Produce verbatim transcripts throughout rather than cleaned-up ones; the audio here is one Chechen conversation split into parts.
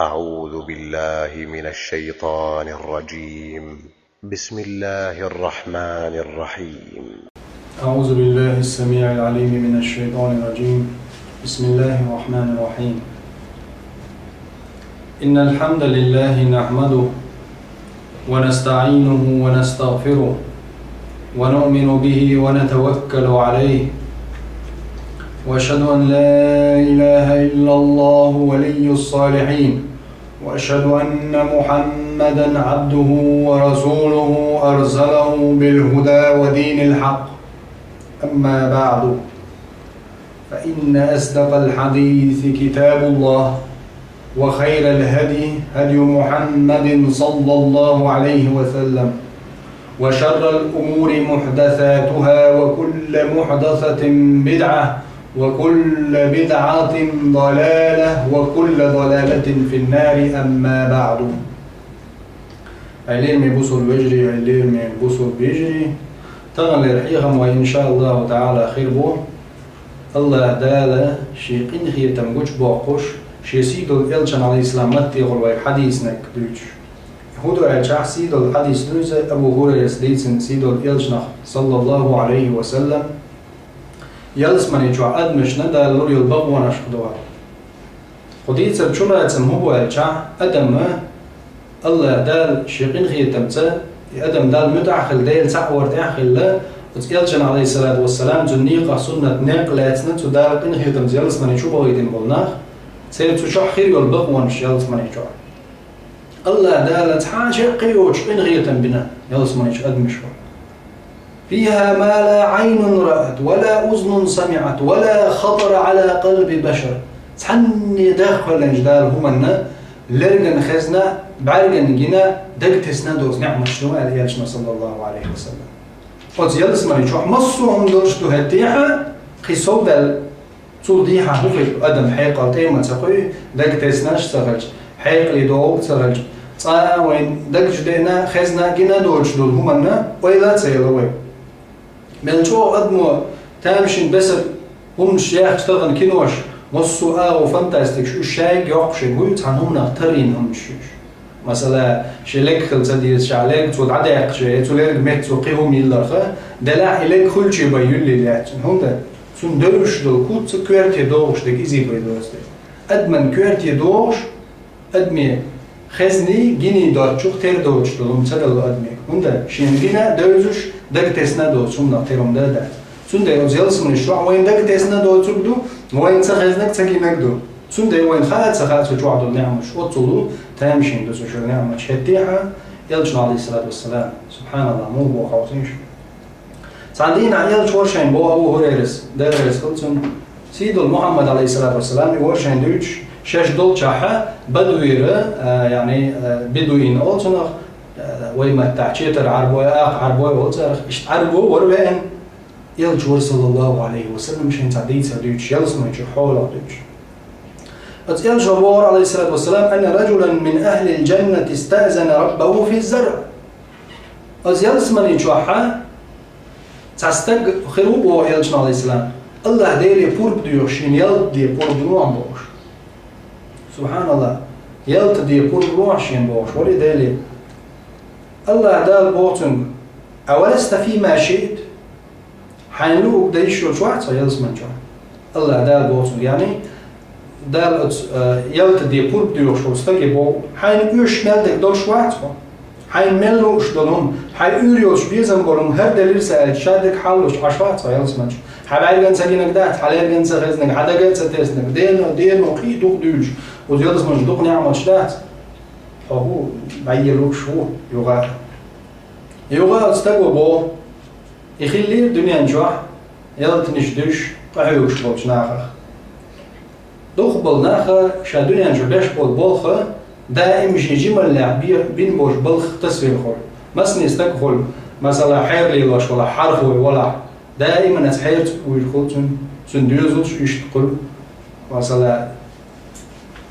أعوذ بالله من الشيطان الرجيم. بسم الله الرحمن الرحيم. أعوذ بالله السميع العليم من الشيطان الرجيم. بسم الله الرحمن الرحيم. إن الحمد لله نحمده ونستعينه ونستغفره ونؤمن به ونتوكل عليه. وأشهد أن لا إله إلا الله ولي الصالحين. وأشهد أن محمدا عبده ورسوله أرسله بالهدى ودين الحق. أما بعد، فإن أصدق الحديث كتاب الله، وخير الهدي هدي محمد صلى الله عليه وسلم، وشر الأمور محدثاتها، وكل محدثة بدعة، وكل بدعة ضلالة، وكل ضلالة في النار. أما بعد. Ай лераме бусалба вежарий, ай лераме бусалба йижарий. Таханлера хьехам вай, иншааллаху таала, хир бу АллахӀ Дала ший къинхетам гучабоаккхаш, ший сийдолча элчан, Ӏалайхи салам, маттехула вай хьадиснаг дуьйцуш. ХӀун ду аьлча, сийдолча хьадис дуьйцу Абу ХӀурайрас дийцина сийдолча элчанах, саллаллаху Ӏалайхи ва саллам, ялсмани чохь адамашна Дала лур йолу бакъонаш хир ду. Кху дийцар чулацам хӀун бу аьлча, адам, АллахӀ Дала ший къинхетамца, и адам Далла муьтӀахь а хилла, Делан цхьаъ вар тӀехь а хилла, оцу элчан, Ӏалайхи салату ва салам, цуьнан некъах, суннат некъ лаьцна, цу Дала къинхетамца ялсмани чу бахийтина болу нах, церан цу чохь хир йолу бакъонаш ялсмани чохь. АллахӀ Дала цхьа а шеъ кхин йоцуш къинхетам бина ялсмани чу адамашка. فيها ما لا عين رأت ولا أذن سمعت ولا خطر على قلب بشر. Цхьанне дахкаллинчу Дала хӀуманна лерган хезна, бӀаьрган гина, дагтесна доцу неӀматаш ду аьлла элчано, саллаллаху Ӏалайхи ва саллам. Оцу ялсмани чохь массо а хӀума долуш ду хӀеттехьа, кхин сов даьлла. Цул дехьа хӀун хир ду, адам хьекъал тӀе а ма ца кхуьу, дагтеснаш а ца хилча, хьекъале догӀург а ца хилча, цкъа а вайн дагчу деана, хезна а гина а доцуш долу хӀуманна ойла а ца елла вай. Мел чӀогӀа адамо тамашийна бесара хӀуманаш яьхча тахана кинош, массо а агӀо фантастикаш, уьш шайга йоккхуш ерг вуй, цхьана хӀуманах таррийна хӀуманаш ю уьш. Масала, шен лерг хила ца дезачохь лерг цо дӀадаьккхича, я цу лерг метта цо кхин хӀума йилларх, делахь и лерг хуьлучу бен юьллий лаьттачун. ХӀунда? Цунна девзаш долу куц а коьрте догӀуш дерг изий бен доцу дела. Адаман коьрте догӀуш, адаме хезний, гиний доцучух тера доцуш долу хӀума ца далла адамега. ХӀунда? Шена гина а девзаш, дагтесна а доцу хӀуманах тера хӀума дан а дац. Цундела оцу ялсманаш чохь вайна дагтесна а доцург ду, вайна ца хезнарг, ца гинарг ду. Цундела вайна хаа а ца хаьа цу чохь долу неӀматаш, оццул тамашийна ду цу чуьра неӀматаш. ХӀеттехьа, элчано, Ӏалайхи салату ва салам, субхьаналлахӀ, муха боху хьовсийша. Цхьана дийнахь элча вара шайна боху Абу ХӀурайрас, Дела реза хуьлда цунна, сийдолу Мухьаммад, Ӏалайхи салату ва салам, и вара шайна дуьйцуш, шаьш долчохьа Бадвера, а, яъни, а, бедуин олу цунах, а, вай маттахь четар Ӏарбой, акха Ӏарбой олу царах, иштта Ӏарбо вара веана. Элча вара, саллаллаху Ӏалайхи ва саллам, шайна цхьа дийцар дуьйцуш, ялсмани чуьра хьолах дуьйцуш. Оцу элчано бохура, Ӏалайхи салату ва салам: «Анна раджулан мин ахлил джаннати истаъзана раббаху фи заръ». Оцу ялсмани чохьа цхьа стаг хир ву боху элчано, Ӏалайхи салам, АллахӀ Деле пурба доьхуш, шена ялта де пурба лохьа бохуш. СубхьаналлахӀ, ялта де пурба лохьа шена бохуш, вари Деле. АллахӀ Дала боху цуьнга: «Аваласта фима шиът?» Хьайна луъург дан йиш йолуш вац хьо ялсмани чохь? АллахӀ Дала боху цуьнга, яъни, Дала оцу, а, ялта де пурба доьхуш волу стаге боху: «Хьайна оьшуш мел дерг долуш вац хьо? Хьайна мел лууш долу хӀума, хьайн уьйр йолуш безам болу хӀума хӀара делира сан аьлча, ша дерг хьалалуш Ӏаш вац хьо ялсмани чу? Хьан бӀаьрган ца гинарг дац, хьан лерган ца хезнарг, хьан дага а ца теснарг, дено, дено, кхин а дукха дуьйлуш, оцу ялсмани чу дукха неӀматаш дац? Хьо хӀун, дӀаелла лууш ву юха а». Юха а оцу стага боху: И хиллера дуьнен чохь ялтанаш дуьйш къахьоьгуш болчу нахах. Дукхахболу наха ша дуьнен чу беш болу болх даим шен жималлехь бе-, бина болуш балх тасвелла хуьлу. Масане стаг хуьлу, масала, хьералелош валахь, хьархой валахь, даиман аса хьерца вуьйр хуьлу цуьнан, цуьнан доьзалш иштта хуьлу. Масала,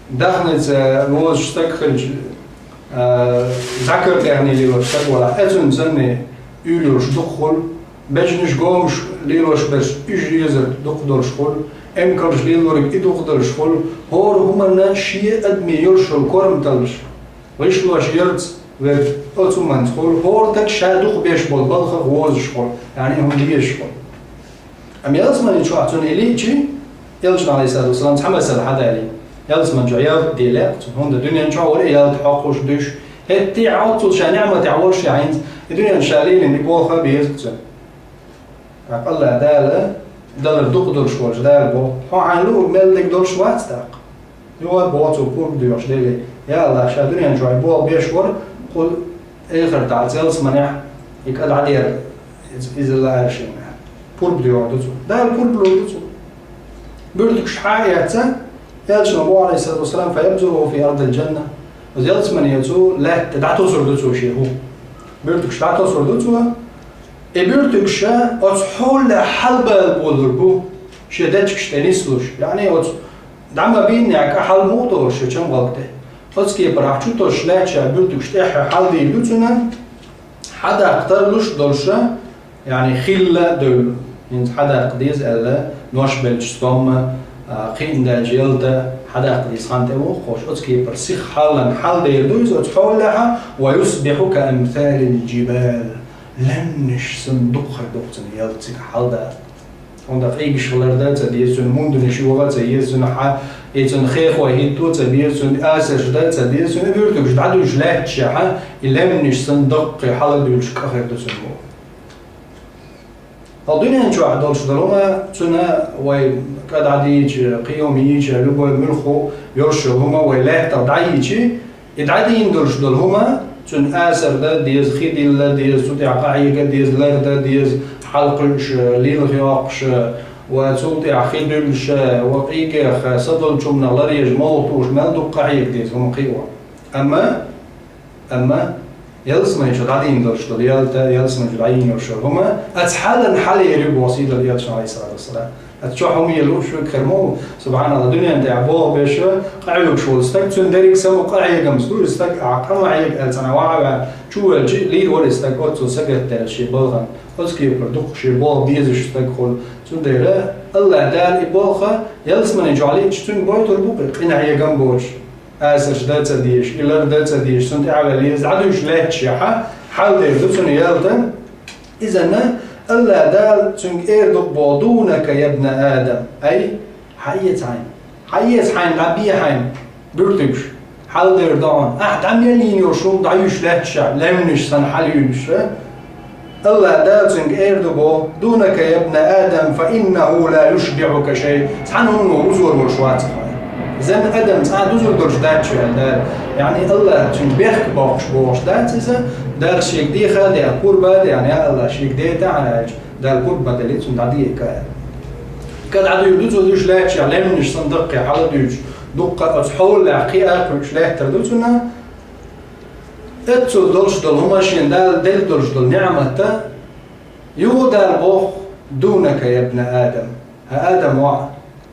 дахница возуш стаг хилча, а, зӀакар тӀехь лелош стаг валахь, а цуьнан санна уьйр йолуш дукха хуьлу, бежанаш, гомаш лелош берш, уьш езарг дукха долуш хуьлу. Эмкалш лелориг и дукха долуш хуьлу, хӀора хӀуманна шен адамийн йолуш йолу корматаллаш, гӀишлош ярца верг оцу хӀуманца хуьлу, хӀора стаг ша дукха беш болу балхах возуш хуьлу, яъни хӀума дезаш хуьлу. Амма ялсамани чохь цунна и лиъчи, Элчано, алейхиссалату вассалам, цхьа масала хьадалийна. Ялсамани чохь ялта де лаьа цунна, хӀунда дуьнен чохь вара и ялта хьокхуш, дуьш. ХӀетте а оццул ша неӀматехь волуш а хьайна, и дуьнен ша лелийна и болх а беза цунна. ТӀаккха Аллах Дала далар дукха долуш волчу Дала боху: «Хьо хьайна луург мел дерг долуш вац тӀаккха?» Юха а боху цо пурба доьхуш Деле: «Я Аллах, ша дуьнен чохь болх беш вара, кху эхартахь, ялсаманехь и кӀа дӀадер иза, иза лааршина». Пурба доьхур ду цо. Дала пурба лур ду цо. Буьртигаш хьа а эцна, Элчано боху, алейхиссалату вассалам: «Фаябзуруху фи ардил джанна». Оцу ялсамане цо лаьтта дӀатосур ду цо шен хӀу. Буьртигаш дӀатосур ду цо. И буьртигаш оцу хьолехь хьалабала болур бу, шен дечигаш тӀе нислуш. Яъни оцу дӀа ма бийна кӀа хьала мукъа тохуш шен чамгӀалг тӀе. Оцу кепарахь чу тосуш лаьтташ буьртигаш тӀаьххье хьаладийр ду цуьнан, хьадаккха тарлуш долуш, яъни хилла а девлла. ХӀинца хьадаккха деза аьлла, нош беллачу стомма, а, кхиъна даьлча ялта хьадаккха деза хан тӀе ву, хӀорш оцу кепара сиха хьаллан хьаладер ду иза оцу хьолехьа, ва юсбиху ка амсалил джибал. Лаьмнаш санна дукха хир ду цуьнан ялта цига хьалада. ХӀунда къийгаш хилар дан ца деза цуьнан, мундунаш йогӀа ца еза цуьнан, хьа, и цуьнан хехой хӀитто ца беза цуьнан, асарш дан ца деза цуьнан, буьртигаш дӀадуьйш лаьтташехьа, и лаьмнаш санна даккхий хьаладуьйлуш кӀа хир ду цуьнан боху. Хьо дуьнен чохь долуш долу хӀума, цуьнан вай кӀа дӀадийча, кхин хӀума йийча, любой муьлхха йолуш йолу хӀума вай лаьттах дӀайийчи, и дӀадийна долуш долу хӀума, цуьнан асар дан деза, хи дилла деза, цу тӀехь къахьега деза, лар дан деза, хьалакхуьуш, лилха йоккхуш, ва цул тӀехь хи дуьллуш, ва къийгех, садолчунна ларъеш, молха тухуш мел дукха къахьега деза хӀума кхио. Амма, амма, ялсамани чу дӀадийна долуш долу ялта, ялсамани чу дӀайийна йолуш йолу хӀума, оцу хьалан хьалера ю боху сийдолу Элчано, алейхиссалату вассалам. Аса чохь хӀума елла лууш верг хир ма ву, субханалла, дуьнен тӀехь болх беш, къахьоьгуш волу стаг, цуьнан дерриг самукъа къахьегамца ду иза стаг, ахь къа ма хьега аьлла цхьана ваха а ваьлла, чувелча, лийр вара иза стаг, оццул сагатдаьлла шен балхана, оцу кепара дукха шен болх безаш стаг хуьлу. Цундела Аллах Дала и болх ялсамани чохь лиъча цуьнга гойтур бу-кх, къинхьегам боцуш, асарш дан ца дезаш, и лар дан ца дезаш, цунна тӀаьхьаваьлла еза дӀадуьйш лаьтташехьа, хьаладер ду цуьнан ялта. Иза-м Аллах Дала цуьнга эр ду-кх боху: «Дунака, ябна Адам». Ай, хьаэца хьайна. Хьаэца хьайна, дӀабе хьайна, буьртигаш. Хьаладер ду хьуна. Ахь дӀа мел йийна йолуш хӀума дӀаюьйш лаьтташехь, лаьмнаш санна хьалаюьйлуш. Аллах Дала цуьнга эр ду боху: «Дунака, ябна Адам, фа иннаху ла юшбиука шай». Цхьана хӀумано вузор волуш вац хьо. Зен адам цкъа дузур долуш дац шуьга аьлла Дала. Яъни Аллах цуьнга бехк боккхуш бохуш дац иза, Дала шега деха а деана, пурба а деана, я Аллах, шега дета хьан аьлча, Дала пурба ма делли, цунна дӀадеъа аьлла. КӀа дӀадуьйр ду цо дуьйш лаьтташехь, лаьмнаш санна даккхий хьаладуьйцуш, дуккха оцу хьолехь кхин а кхуьуш лаьттар ду цунна. Эццул долуш долу хӀума, шен Дала делла долуш долу неӀмата, юха Дала боху: «Дунака, ябна Адам». ХӀан, Адам воӀ,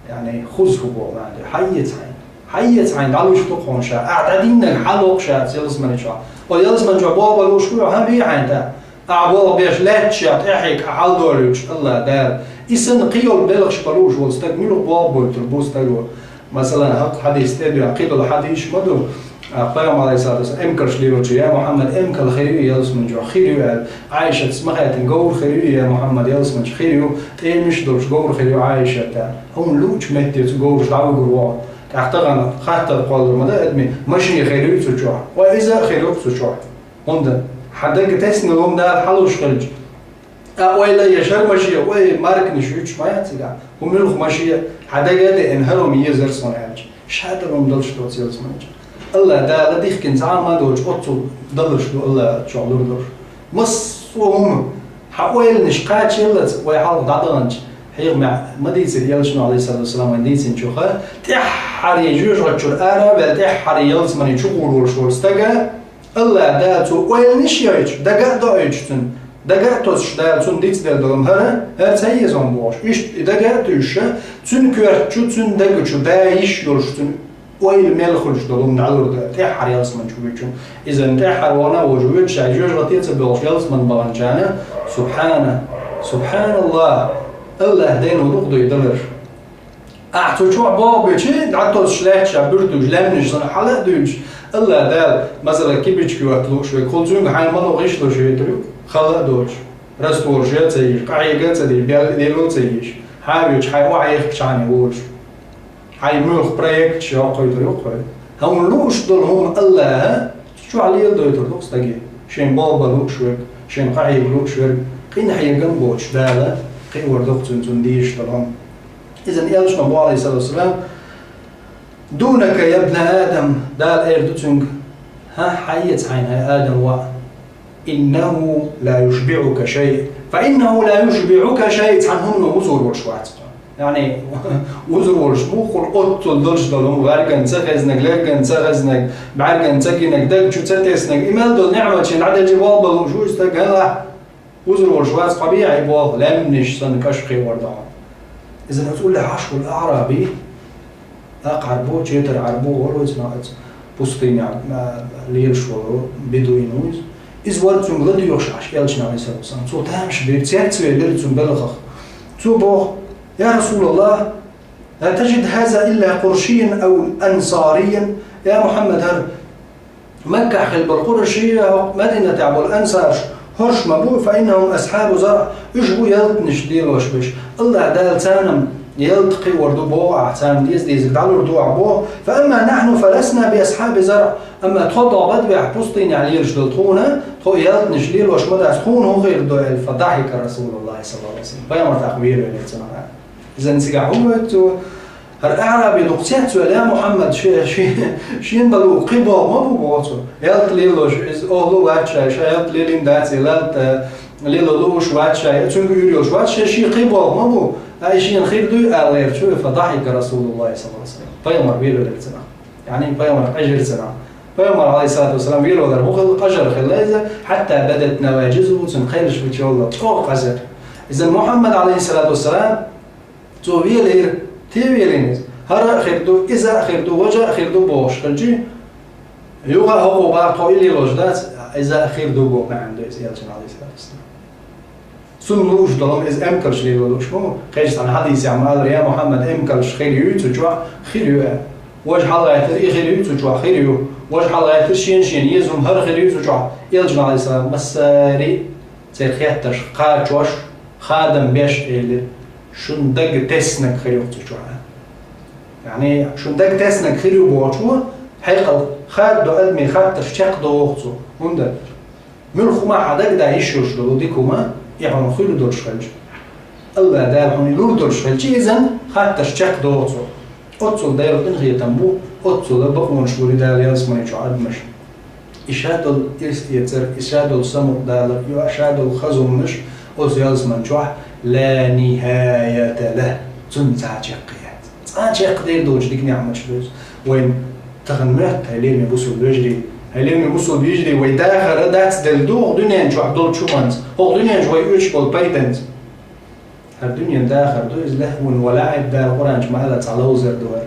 яъни хӀуза хӀу боху маьӀна ду, хьаэца хьайна. Хьаэца хьайна, дӀалуьйш ду-кх хьуна ша. Ахь дӀадиннарг хьалокху ша оцу ялсамани чохь. Оцу ялсамани чохь болх бан лууш ву хьо, хьан бе хьайна тӀаккха? Ахь болх беш лаьтташехь, тӀаьхье кӀа хьаладоьллуьйтуш Аллах Дала. И санна кхин йолу белхаш бан лууш волу стаг муьлха болх бойтур бу стаго? Масала, хӀокху хьадис тӀе а доьгӀна, кхидолу хьадисаш ма ду. А, Пайхамар, алейхиссалату вассалам, эмкалш лелочу: «Я Мухьаммад, эмкал хир ю ялсамани чохь, хир ю», – аьлла. Ӏайшатас ма хаьттина: «Говр хир ю, я Мухьаммад, ялсамани чохь хир ю, тӀемаш долуш говр хир ю, Ӏайшат», – аьлла. Хьуна луучу метте цу говраш дӀавуьгур ву хьо. ТӀаккха тахана хаттар кхоллур ма ду адамийн: «Машен хир ю цу чохь?» Ва иза а хир ю цу чохь. ХӀунда? Хьан дага тесна лун Дала хьалуш хилча, ТӀаккха ойла я шар машен, ой, маркнаш юьтуш ма яц цигахь. ХӀу муьлха машен, хьан дага а деана, хӀара хӀума езара суна аьлча, ша далун долуш доцу ялсамани чохь. Аллах Дала дихкина цхьа а ма доцуш, оццул далуш ду Аллах чохь лур долуш. Массо а хӀума, хьан ойланаш кхачаяллалц вай хьалха дӀадаханча, хьехамехь ма дийцира Элчано, алейхиссалату вассалам, вайн дийцинчуха, тӀаьххьарий жоьжахати чуьра ара а ваьлла, тӀаьххьарий ялсамани чу гӀур волуш волу стага, Аллах Дала цо ойланаш а йойтуш, дага а доуьйтуш цуьнан, дага а тосуш Дала цунна дицделла долу хӀара, хӀара ца еза хьуна бохуш. Иштта и дага а туьйсуш, цуьнан коьрта чу, цуьнан дага чу да йиш йолуш цуьнан ойла мел хуьлуш долу хӀума дӀалур дара, тӀаьххьара ялсамани чу вуьйчун. Иза тӀаьххьара вахана а вожа вуьйчу, шайн жоьжахати а ца боьлхуш ялсамани баханчарна, субхьана, субхьаналлах, Аллах дайна хӀун дукха дуй даларш. Ахь цу чохь боху бечи, дӀатосуш лаьтташ буьртуш, лаьмнаш санна хьала а дуьйлуш, АллахӀ Дала, масала, кибичка йотта лууш верг, хӀума цуьнга хьайн ма ло гӀишлуш хетар ю, хала а доцуш, раствораш а ца йеш, къахьега а ца деш, бел-, лело а ца йеш, хьан а воьдуш, хьайн охьаехкачхьана волуш. Хьайн муьлхха проекташ йоккхуьйтур ю-кх хьо. Хьуна лууш долу хӀума АллахӀа чохь леладойтур ду-кх стаге. Шен болх бан лууш верг, шен къахьега лууш верг, къинхьегам боцуш Дала кхиор ду-кх цуьнан, цунна дезаш долу хӀума. Иза элчано боху, Ӏалайхиссалату вассалам: «Дунака, я бна Адам», Дала эр ду цуьнга: «ХӀан, хьаэца хьайна, хӀай Адам воӀ, иннаху ла юшбиӀука шай, фа иннаху ла юшбиӀука шай», цхьана хӀумано вузор волуш вац хьо. Яъни, вузор волуш бу хьуна оццул долуш долу хӀума, гӀаьрган ца хезнарг, лерган ца хезнарг, бӀаьрган ца гинарг, даг чу ца теснарг, и мел долу неӀмат шен дӀаделча болх бан лууш ву и стаг, хӀан, вузор волуш вац, кхо бехьа и болх, лаьмнаш санна кӀаш кхиор ду хьуна. Иза оцу уллехь Ӏаш волу аъраби, тӀаккха Ӏарбо, четар Ӏарбо, вара вайца ма аца, пустыня, а, лелаш волу бедуин ву иза. Иза вара цуьнга ладоьгӀуш Ӏаш элчане, Ӏалайхиссалату вассалам. Цо тамаш бира, цецвелира цуьнан белхах. Цо боху: «Я РасулаллахӀ, ла таджид хӀаза илла къуршийян ау ансарийян». Я Мухьаммад, хӀара Маккахь хилла болу къурайший, хӀокху Мадинатехь болу ансараш, хӀорш ма бу, фа иннахум асхьабу заръ, уьш бу ялтанаш лелош берш. АллахӀ Дала царна ялта кхиор ду боху ахь, царна деза-дезарг дӀалур ду ахь боху. Фа амма нахьну фа ласна би асхьаби заръ. Амма тхо догӀу бадвехь пустынехь лелаш долу тхуна, тхо ялтанаш лелош ма дац, тхуна хӀун хир ду аьлла, фа дахьика РасулуллахӀи саллаллахӀу Ӏалайхи ва саллам. Пайхамар тӀаккха вер велира цунах. Иза цига хӀун воьду цо? ХӀара аъраби дукха цецвелла, я Мухьаммад, ше-, ше-, шена бан луъу кхин болх ма бу, боху цо. Ялта лелош, иза охьа луъу вац шай, ша ялта лелийна дац, и ялта лела лууш вац шай, цуьнга уьйр йолуш вац шай, шен кхин болх ма бу, ткъа и шена хир дуй аьлла гӀерташ ву, фа дахьика РасулуллахӀи саллаллахӀу Ӏалайхи ва саллам. Пайхамар вер велира цунах. Яъни пайхамар къежира цунах. Пайхамар, Ӏалайхиссалату вассалам, вер валар хӀун хилла, къажар хилла иза, хьатта бадат наваджизуху, цуьнан кхелаш бича йолла чӀогӀа къазар. Иза Мухьаммад, Ӏалайхиссалату вассалам, цо велийра, те велийна иза. ХӀара а хир ду, иза а хир ду, важа а хир ду бохуш хилчи, юха а хӀокхо бах тхо и лелош дац, иза а хир ду боху маьӀна ду иза элчан, Ӏалайхиссалату вассалам. Цунна лууш долу иза эмкалш лело лууш ма ву. Кхечу цхьана хьадисехь ма аллара, я Мухьаммад, эмкалш хир юй цу чохь, хир ю аьлла. Важа хьалагӀаьттира, и хир юй цу чохь, хир ю. Важа хьалагӀаьттира, шена-шена еза хӀума, хӀара хир юй цу чохь. Элчано, Ӏалайхиссалам, массари церан хеттарш кхачош, хадам беш элира: «Шун дага теснарг хир ю цу чохь». Яъни, шун дага теснарг хир ю бохучо, хьекъал хаддо адамийн хаттарш чекхдоху цо. ХӀунда? Муьлхха хӀума хьан дага дан йиш йолуш долу дика хӀума, и хьуна хуьлу долуш хилча, АллахӀ Дала хьуна и лур долуш хилча, иза хаттарш чекхдоху цо. Оццул Делан къинхетам бу, оццул бакъонаш лур ю Дала ялсамани чу адамашна. И ша долу ирс эцар, и ша долу самукъадалар, и ша долу хазонаш оцу ялсамани чохь ла нихьаята лахӀ, цунна цхьа чекх яц. Цкъа чекхдер доцуш дика неӀматаш ду иза. Вайн тахана моьтту, хьай лераме бусулба вежарий, хьай лераме бусулба вежарий, вай дахар дацделла ду хӀокху дуьнен чохь долчу хӀуманца, хӀокху дуьнен чу вай оьцуш болу пайданца. ХӀара дуьнен дахар ду иза, лахӀвун ва лаӀиб, Дала Къуръан чу ма-аллара, цхьа ловзар ду хӀара.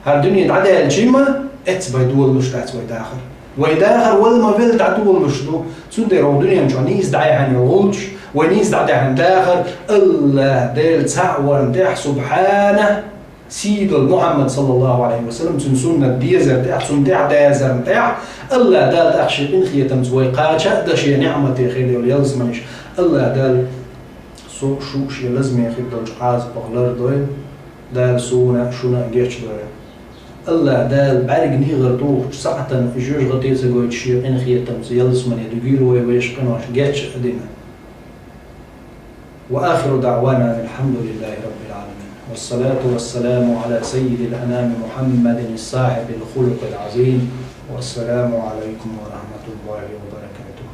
ХӀара дуьне дӀадаьлчи ма, эццахь долалуш дац вай дахар. Вай дахар вала ма велла дӀадолалуш ду. Цундела хӀокху дуьнен чохь нийса дӀаяьхьна йолу гӀулчаш, вай нийса дӀадаьхьна дахар, АллахӀ Дела цхьаъ варна тӀехь, субхьанахӀ, сий долу Мухьаммад, саллаллахӀу Ӏалайхи ва саллам, цуьнан суннат дезарна тӀехь, цунна тӀехь дазарна тӀехь, АллахӀ Дала тӀаккха шен къинхетамца вай кхача а дан шен неӀмате хир йолу ялсаманеш. АллахӀ Дала со а, шу а шен лазаме хир долчу Ӏазапах лардойла, Дала суна а, шуна а гечдойла. АллахӀ Дала бӀаьрга негӀар тухучу сахьтана и жоьжахате ца гойтуш шен къинхетамца ялсамане дуьгийла вай вешан къиношна гечдина. وآخر دعوانا أن الحمد لله رب العالمين. والصلاة والسلام على سيد الأنام محمد صاحب الخلق العظيم. والسلام عليكم ورحمة الله وبركاته.